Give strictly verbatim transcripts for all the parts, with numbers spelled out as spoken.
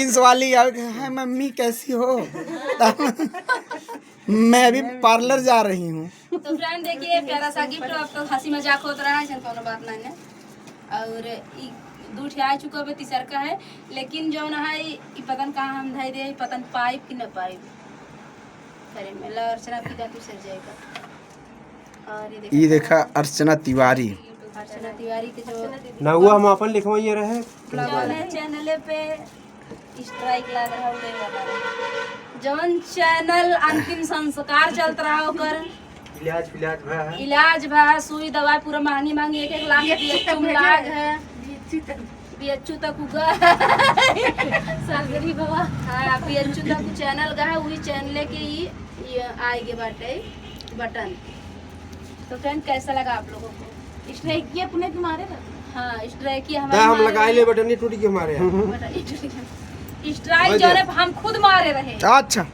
पुलिस वाली आवे कि, "हाय मम्मी, कैसी हो?" मैं अभी पार्लर जा रही हूँ। तो फ्रेंड, देखिए, प्यारा सा गिफ्ट। अब तो हंसी मजाक होत रहा है, ऐसन कोनो बात नहीं है। और ई दू ठे आ चुका बा, तीसर का है, लेकिन जौन है, ई पतन कहाँ हम धई दे, ई पतन पाइब कि न पाइब। अरे, मेला अर्चना की जाती सर जाएगा। और ये देखा, ई देखा अर्चना तिवारी। अर्चना तिवारी के जो ना हुआ, हम अपन लिखवाइए रहे। जौन है चैनल पे स्ट्राइक लाग रहा, उदय वाला। जौन चैनल अंतिम संस्कार चलत रहा, ओकर इलाज, इलाज भा है। इलाज भा, सुई दवाई पूरा महंगी महंगी, एक एक लाख के बीएचयू में लाग है। बीएचयू तक उगा। सगरी बाबा। हाँ, बीएचयू तक उ चैनल गा है, वही चैनल के ई, ई आए के बाटे बटन। तो फ्रेंड, कैसा लगा आप लोगों को? स्ट्राइक किया पुणे तुम्हारे पर? हाँ, स्ट्राइक किया हमारे दा, हम मारे लगाए ले बटन, ये टूट गया हमारे यहाँ। बटन, ये टूट गया। स्ट्राइक जो है, हम खुद मारे रहे। अच्छा।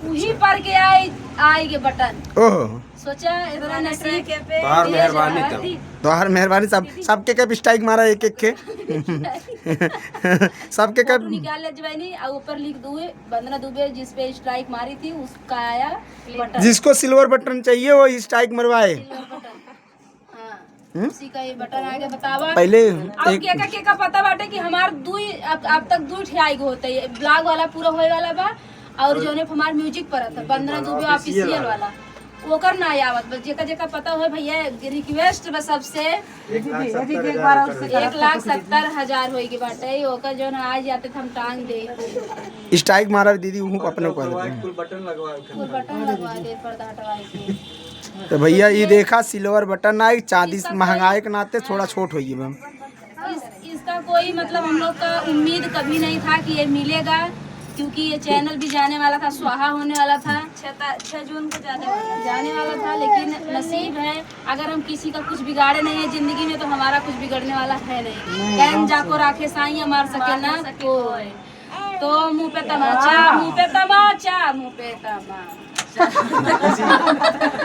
वही पर के आए, आए के बटन। ओहो। सोचा, इतना नसीब। तोहार मेहरबानी तब। तोहार मेहरबानी, सब, सबके के स्ट्राइक मारा, एक एक के। सबके के। फोटो निकाल ले जवानी, और ऊपर लिख दुए, वंदना दुबे जिस पे स्ट्राइक मारी थी, उसका आया बटन। जिसको सिल्वर बटन चाहिए, वो स्ट्राइक मरवाए। सिल्वर बटन। हाँ, हम्म? उसी का ये बटन आगे बतावा। पहले और एक केका, केका पता बाटे कि हमार दुई, अब, अब तक दुई ठे आइगो होते, ये ब्लॉग वाला पूरा होए वाला बा, और और जौने पे हमार म्यूजिक पर था, वंदना दुबे ऑफिशियल वाला। वाला, ओकर ना आवत, बस जेका, जेका पता होए भैया, रिक्वेस्ट बस सबसे। एक लाख सत्तर हजार एक लाख सत्तर हजार होए के बाटे, ओकर जौन आज जाते थे हम टांग दे। स्ट्राइक मारा दीदी, वहू अपने को कुल बटन लगवा, कुल बटन लगवा दे, पर्दा हटवा के। तो भैया, ये देखा, सिल्वर बटन आई, चांदी इसका महंगाई के नाते थोड़ा छोट हो गई मैम। इस, इसका कोई मतलब हम लोग का उम्मीद कभी नहीं था कि ये मिलेगा, क्योंकि ये चैनल भी जाने वाला था, स्वाहा होने वाला था, छह ता-, छह जून को जाने वाला, जाने वाला था, लेकिन नसीब है, अगर हम किसी का कुछ बिगाड़े नहीं है जिंदगी में, तो हमारा कुछ बिगड़ने वाला है नहीं। नहीं, कहें जाको राखे साईं, मार सके ना कोई। तो मुंह पे तमाचा, मुंह पे तमाचा, मुंह पे तमाचा।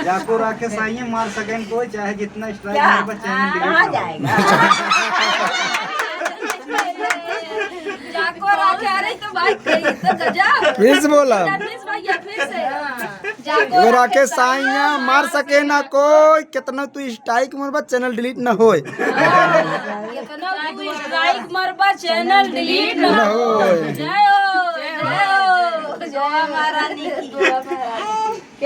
जाको राखे साइये, मार सकेन कोई, चाहे जितना स्ट्राइक क्या? मारे, बस चैनल डिलीट कहाँ ना हो। जाएगा? जाको राखे, अरे तो भाई, कहीं तो गजब। फिर से बोला। फिर से भैया, फिर से। हाँ। जाको वो राखे राखे साइया, साइया, मार सके ना कोई, कितना तू स्ट्राइक मरबा, चैनल डिलीट न होए। कितना तू स्ट्राइक मरबा, चैनल डिलीट न होए। जय हो, जय हो, जय हो।